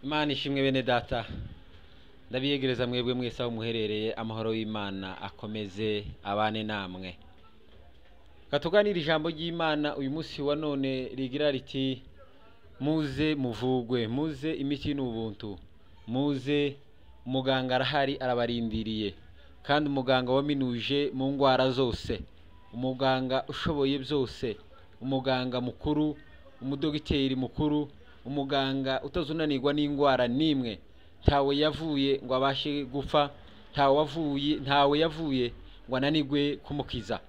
Imana ishimwe bene data, ndabiyegereza mwebwe mwese aho muherereye, amahoro y'Imana akomeze abane namwe. Katuganira ijambo ry'Imana uyu munsi wa none rigira riti: muze muvugwe, muze imiti ni ubuntu, muze muganga arahari arabarindiriye, kandi umuganga waminuje mu ndwara zose, umuganga ushoboye byose, umuganga mukuru, umudogiteri mukuru, umuganga utazunanirwa n'indwara n'imwe. Ntawe yavuye ngo abashe gupfa, ntawe yavuye ngo ananirwe kumukiza,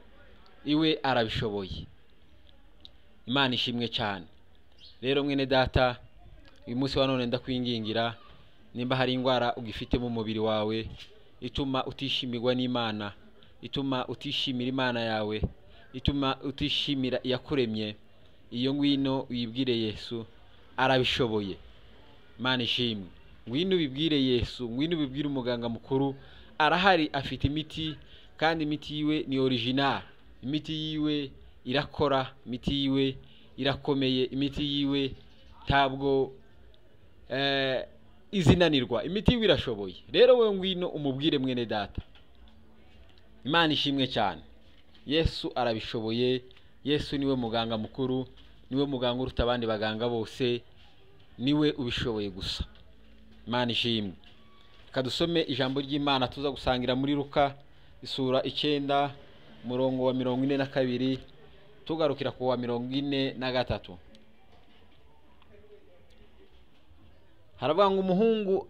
iwe arabishoboye. Imana ishimwe cyane. Rero mwene data, uyu munsi wa none ndakwingingira, nimba hari indwara ugifite mu mubiri wawe ituma utishimirwa n'Imana, ituma utishimira Imana yawe, ituma utishimira iyakuremye, iyo ngwino uyibwire Yesu, arabishoboye. Imana ishimwe. Ngwino ubibwire Yesu, ngwino ubibwire umuganga mukuru, arahari, afite imiti, kandi imiti yiwe ni original, imiti yiwe irakora, imiti yiwe irakomeye, imiti yiwe ntabwo izinanirwa, imiti yiwe irashoboye. Rero wowe ngwino umubwire mwene data. Imana ishimwe cyane. Yesu arabishoboye. Yesu niwe muganga mukuru, niwe muganga uruta abandi baganga bose, niwe ubishoboye gusa. Imana ishimwe. Reka dusome ijambo ry'Imana tuza gusangira muri Luka isura 9 umurongo wa 42 tugarukira ku wa 43. Haravuga ngo umuhungu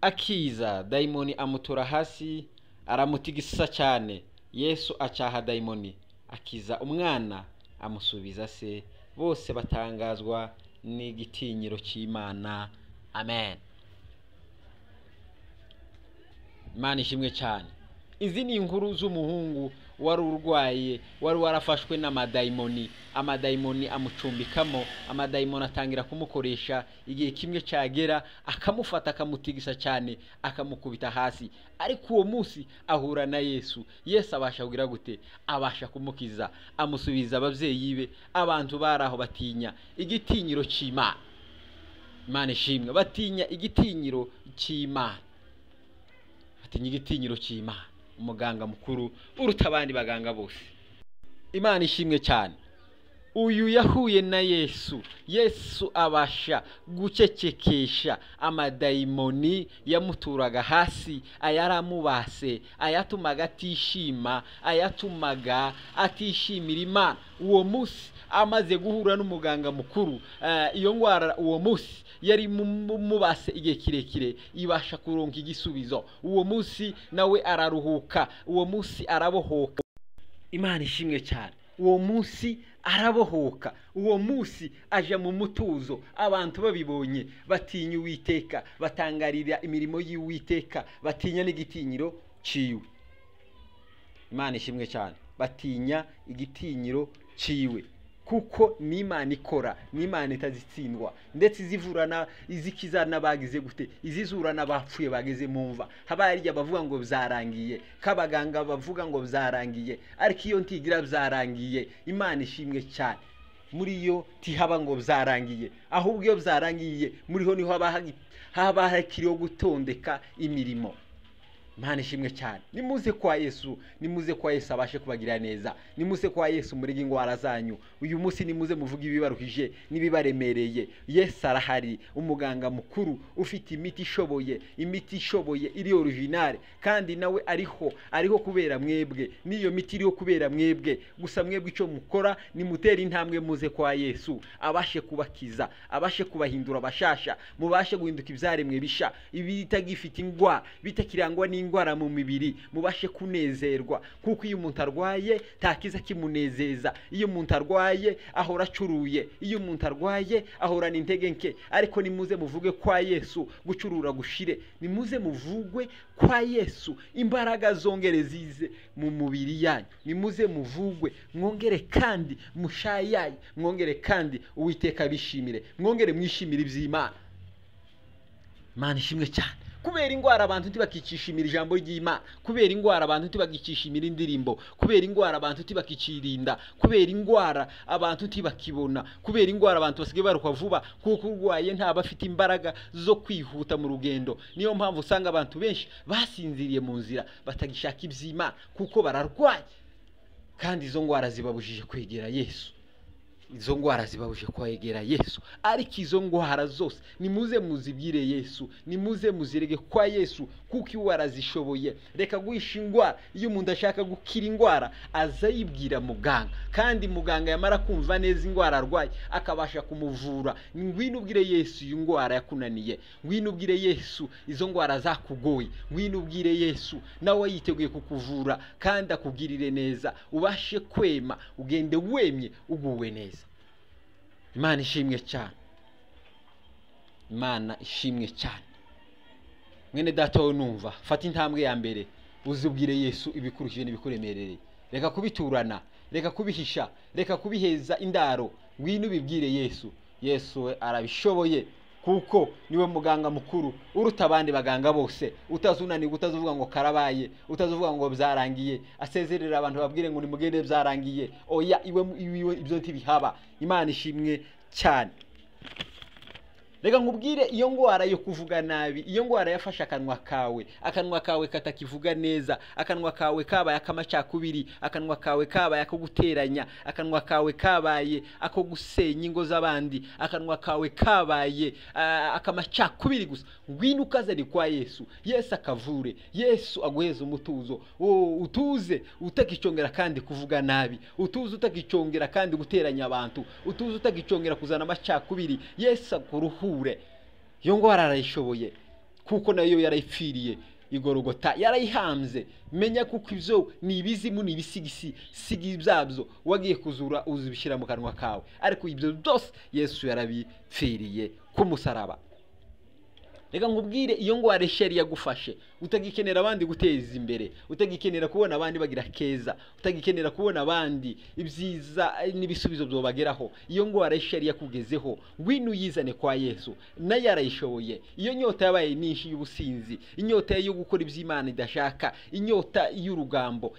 akiza, dayimoni amutura hasi aramutigisa cyane. Yesu acyaha dayimoni, akiza umwana, amusubiza se. Bose batangazwa n'igitinyiro cy'Imana. Amen. Imana ishimwe cyane. Izi ni inkuru z'umuhungu wari urwaye, wari warafashwe n'amadayimoni, amadayimoni amucumbikamo, amadayimoni atangira kumukoresha, igihe kimwe cyagera akamufata akamutigisa cyane, akamukubita hasi. Ariko uwo munsi ahura na Yesu. Yesu abasha kugira gute? Abasha kumukiza, amusubiza ababyeyi be. Abantu bari aho batinya igitinyiro cy'Imana. Imana ishimwe. Batinya igitinyiro cy'Imana, batinya igitinyiro cy'Imana, umuganga mukuru uruta abandi baganga bose. Imana ishimwe cyane. Uyu yahuye na Yesu. Yesu abasha gucecekesha amadayimoni yamuturaga hasi, ayaramubase, ayatumaga atishima, ayatumaga atishimira Imana. Uwo munsi amaze guhura n'umuganga mukuru, iyo ndwara uwo munsi yari mubase igihe kirekire ibasha kuronka igisubizo. Uwo munsi nawe araruhuka, uwo munsi arabohoka. Imana ishimwe cyane. Uwo munsi arabohoka, uwo munsi aja mu mutuzo. Abantu babibonye batinya Uwiteka, batangarira imirimo y'Uwiteka, batinya n'igitinyiro ciwe. Imana ishimwe cyane. Batinya igitinyiro ciwe, kuko n'Imana ikora, n'Imana itazitsindwa, ndetse izivurana, izikiza n'abagize gute, izizura n'abapfuye bageze mu mva. Haba harya bavuga ngo byarangiye, kabaganga bavuga ngo byarangiye, ariko iyo ntigira byarangiye. Imana ishimwe cyane. Muri yo tihaba ngo byarangiye, ahubwo iyo byarangiye muriho niho haba hakiriho gutondeka imirimo. Imana ishimwe cyane. Nimuze kwa Yesu, nimuze kwa Yesu abashe kubagira neza. Nimuze kwa Yesu murege ingwara zanyu. Uyu munsi nimuze muvuge ibibaruhije n'ibibaremereye. Yesu arahari, umuganga mukuru ufite imiti ishoboye, imiti ishoboye iri original, kandi nawe ariho, ariho kubera mwebwe. Niyo miti iriho kubera mwebwe. Gusa mwebwe icyo mukora ni mutera intambwe muze kwa Yesu, abashe kubakiza, abashe kubahindura bashasha, mubashe guhinduka ibyaremwe bisha, ibitagifite ingwara, bitakirangwa n'ingwara mu mibiri, mubashe kunezerwa. Kuko iyo umuntu arwaye takiza kimunezeza, iyo umuntu arwaye ahora acuruye, iyo umuntu arwaye ahorana intege nke. Ariko nimuze muvuge kwa Yesu, gucurura gushire. Nimuze muvugwe kwa Yesu, imbaraga zongere zize mu mubiri yanyu. Nimuze muvugwe, mwongere kandi mushayaye, mwongere kandi Uwiteka bishimire, mwongere mwishimire iby'Imana. Imana ishimwe cyane. Kubera indwara abantu ntibakicishimira ijambo ry'Imana, kubera indwara abantu ntibakicishimira indirimbo, kubera indwara abantu ntibakikirinda, kubera indwara abantu ntibakibona, kubera indwara abantu basigaye baruka vuba, kuko urwaye ntaba afite imbaraga zo kwihuta mu rugendo. Niyo mpamvu usanga abantu benshi basinziriye mu nzira, batagishaka iby'Imana kuko bararwaye, kandi izo ndwara zibabujije kwegera Yesu. Izo ndwara zibabujije kwegera Yesu. Ariko izo ndwara zose nimuze muzibwire Yesu, nimuze muzirege kwa Yesu, kuko iwe arazishoboye. Reka guhisha indwara. Iyo umuntu ashaka gukira indwara aza yibwira muganga, kandi muganga yamara kumva neza indwara arwaye akabasha kumuvura. Ngwino ubwire Yesu iyi ndwara yakunaniye, ngwino ubwire Yesu izo ndwara zakugoye, ngwino ubwire Yesu nawe yiteguye kukuvura kandi akugirire neza, ubashe kwema, ugende wemye uguwe neza. Imana ishimwe cyane, Imana ishimwe cyane. Mwene data wowe numva, fata intambwe ya mbere uzubwire Yesu ibikurukije n'ibikuremerereye. Reka kubiturana, reka kubihisha, reka kubiheza indaro, ngwino ubibwire Yesu. Yesu we arabishoboye, kuko niwe muganga mukuru uruta abandi baganga bose. Utazunanirwa, utazuvuga ngo karabaye, utazuvuga ngo byarangiye, asezerera abantu babwire ngo nimugende byarangiye. Oya, iwe ibyo ntibihaba. Imana ishimwe cyane. Reka nkubwire, iyo ndwara yo kuvuga nabi, iyo ndwara yafashe akanwa kawe, akanwa kawe katakivuga neza, akanwa kawe kabaye akamacakubiri, akanwa kawe kabaye ako guteranya, akanwa kawe kabaye ako gusenya ingo z'abandi, akanwa kawe kabaye akamacakubiri gusa, ngwino ukazane kwa Yesu. Yesu akavure, Yesu aguheze umutuzo, utuze utakicongera kandi kuvuga nabi, utuze utakicongera kandi guteranya abantu, utuze utakicongera kuzana amacakubiri. Yesu akuruhu. Iyo ndwara arayishoboye, kuko nayo yarayipfiriye igorogota, yarayihambye. Menya kuko ibyo ni ibizimu, ni ibisigisi sigi byabyo wagiye kuzura uzibishyira mu kanwa kawe, ariko ibyo byose Yesu yarabipfiriye ku musaraba. Reka nkubwire, iyo ndwara isheri yagufashe, utagikenera abandi guteza imbere, utagikenera kubona abandi bagira keza, utagikenera kubona abandi ibyiza n'ibisubizo byobageraho, iyo ndwara isheri yakugezeho, ngwino uyizane kwa Yesu, nayo arayishoboye. Iyo nyota yabaye nyinshi y'ubusinzi, inyota yo gukora iby'Imana idashaka, inyota y'urugambo,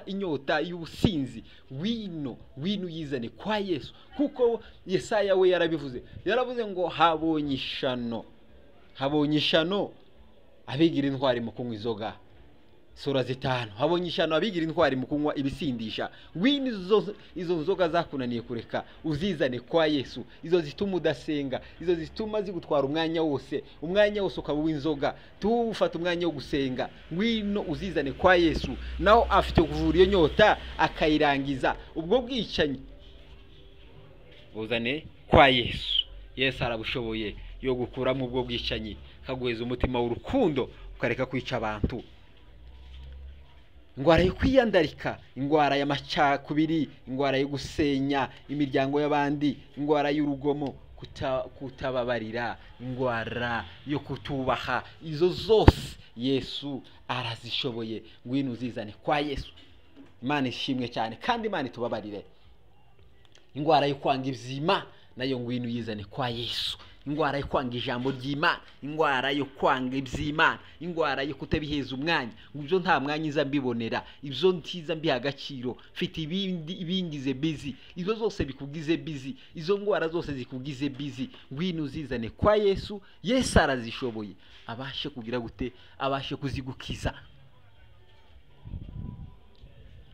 inyota y'ubusinzi, ngwino uyizane kwa Yesu, kuko Yesaya we yarabivuze, yaravuze ngo habonye ishano, habonye ishano abigira intwari mu kunywa inzoga, sura 5, habonye ishano abigira intwari mu kunywa ibisindisha. Ngwino izo nzoga zakunaniye kureka uzizane kwa Yesu, izo zituma udasenga, izo zituma zigutwara umwanya wose, umwanya wose ukaba uw'inzoga, tufata umwanya wo gusenga, ngwino uzizane kwa Yesu, naho afite kuvura iyo nyota akayirangiza. Ubwo bwicanyi buzane kwa Yesu. Yesu arabushoboye yo gukuramo ubwo bwicanyi, kaguheza umutima w'urukundo, ukareka kwica abantu. Indwara yo kwiyandarika, indwara y'amacakubiri, indwara yo gusenya imiryango y'abandi, indwara y'urugomo, kutababarira, indwara yo kutubaha, izo zose Yesu arazishoboye. Ngwino uzizane kwa Yesu. Imana ishimwe cyane, kandi Imana itubabarire. Indwara yo kwanga iby'Imana nayo ngwino uyizane kwa Yesu. Indwara yo kwanga ijambo ry'Imana, indwara yo kwanga iby'Imana, indwara yo kutabiheza umwanya, ibyo nta mwanya iza mbibonera, ibyo ntiza mbiha agaciro, mfite ibindi ibingize busy, izo zose bikugize busy, izo ndwara zose zikugize busy, ngwino uzizane kwa Yesu. Yesu arazishoboye, abashe kugira gute, abashe kuzigukiza.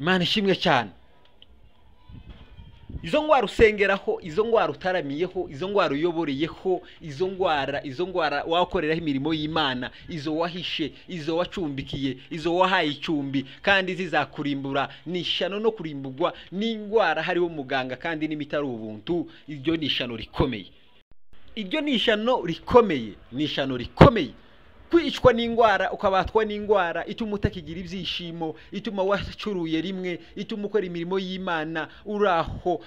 Imana ishimwe cyane. Izo ndwara usengeraho, izo ndwara utaramiyeho, izo ndwara uyoboreyeho, izo ndwara wakoreraho imirimo y'Imana, izo wahishe, izo wacumbikiye, izo wahaye icumbi, kandi zizakurimbura. Ni ishano no kurimburwa n'indwara hariho muganga kandi n'imiti ari ubuntu. Iryo ni ishano rikomeye, iryo ni ishano rikomeye, ni ishano rikomeye. Kwicwa n'indwara, ukabatwa n'indwara ituma utakigira ibyishimo, ituma wacuruye rimwe, ituma ukora imirimo y'Imana uraho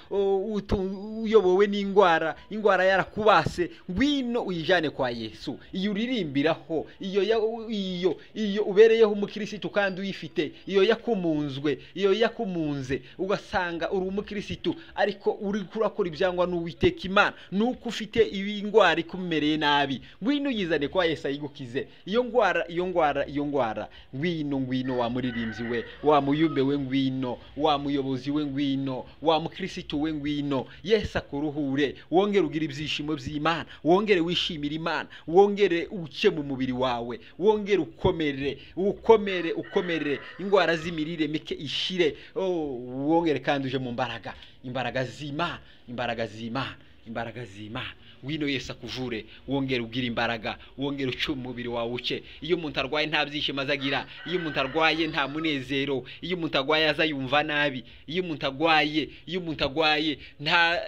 uyobowe n'indwara, indwara yarakubase, ngwino uyijane kwa Yesu. Iyo uririmbiraho, iyo ubereyeho umukirisitu kandi uyifite, iyo yakumunzwe, iyo yakumunze, ugasanga uri umukirisitu ariko uri kurakora ibyangwa n'Uwiteka Imana, nuko ufite indwara ikumereye nabi, ngwino uyizane kwa Yesu ayigukize. Iyo ndwara, iyo ndwara, iyo ndwara, ngwino, ngwino wa muririmbyi we, wa muyumbe we, ngwino wa muyobozi we, ngwino wa mukirisitu we, ngwino Yesu akuruhure, wongere ugire ibyishimo by'Imana, wongere wishimire Imana, wongere uce mu mubiri wawe, wongere ukomere, ukomere, ukomere, indwara z'imirire mike ishire. Wongere kandi uje mu mbaraga, imbaraga z'Imana, imbaraga z'Imana, imbaraga z'Imana. Ngwino Yesu akuvure, wongere ugire imbaraga, wongere uce umubiri wawe uce. Iyo umuntu arwaye nta byishimo azagira, iyo umuntu arwaye nta munezero, iyo umuntu arwaye aza yumva nabi, iyo umuntu arwaye, iyo umuntu arwaye nta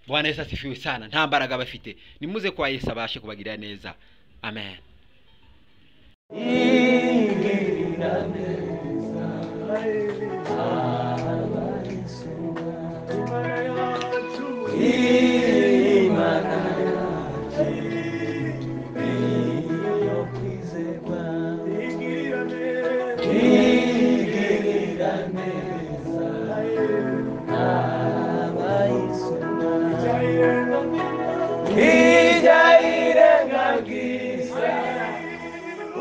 Bwana Yesu asifiwe sana, nta mbaraga bafite. Nimuze kwa Yesu abashe kubagirira neza. Amen. Igirira neza abayisura, Imana yacu niyo kwizerwa, igirira neza abayisura, ijya irengagiza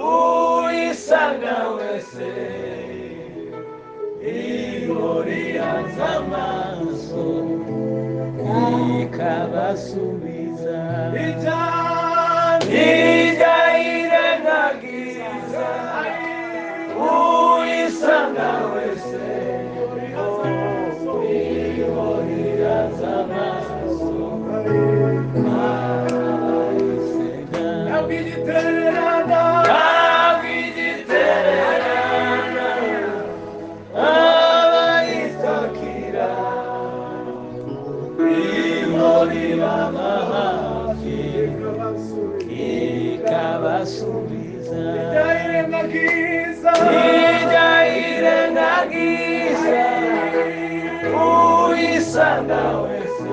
uyisanga wese, ihora amaso ikabasubiza, ijya irengagiza uyisanga wese, ihora amaso ikabasubiza. Abayitakira ikabasubiza, ijya irengagiza uyisanga wese.